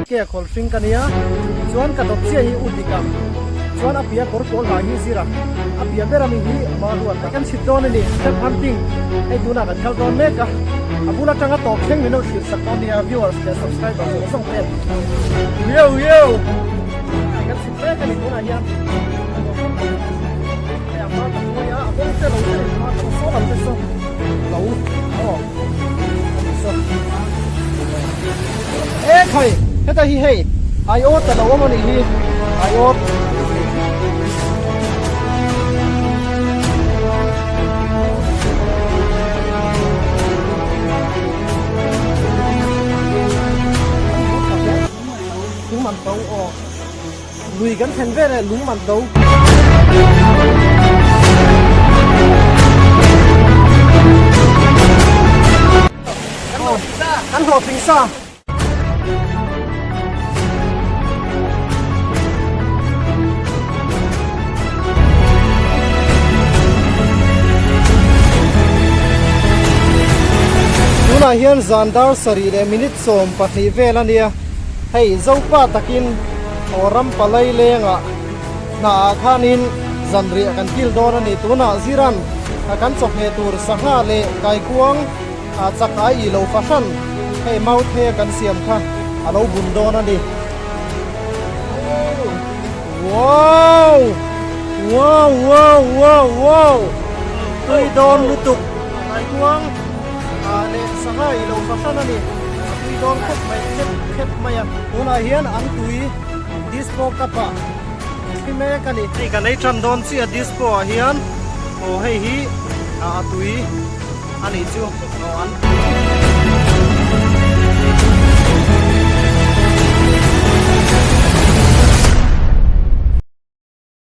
Ke a khawl hring ka nia, chuan ka dawt chiah hi u dik a, chuan a pia kawr pawl ha hi zir a, a pia ber ami hi ma ruat a. Kan chhit dawn a ni, step hunting hei tunah kan kal dawn mek a, a bul atanga tawp thleng min lo hrilh sak dawn nia viewers leh subscribers zawng zawng ten. Yo yo! Kan chhit mek a ni tunah hian. Hei a hma ka hnuai a, a kawng te lo te ni hma ka saw lam te saw lo aw a ni saw. E khai heta hi hei aiawt a lo awm a nih hi aiawt. Lung man to aw lui kan thlen vel e lung man to. Kan hlawhtling sa. Tunah hian zan dar sarih leh minute 12 vel a nia. Hei Zopa takin aw ram palai lengah hnaah khanin zanriah kan kil dawn a ni. Tunah Ziran kan chawhmeh tur sangha leh kaikuang A chak ai i lo fahran, hei mauthe kan siam kha a lo bun dawn a ni. Wow! Wow wow wow wow! Tui dawn lutuk. Kaikuang leh sangha i lo fahran a ni. A tui dawn khawp mai, khep khep mai a. Tunah hian an tui dispo cup ah thli mek a ni. Hei kan ei tan dawn chiah dispo ah hian aw hei hi a tui. A nih chu aw an.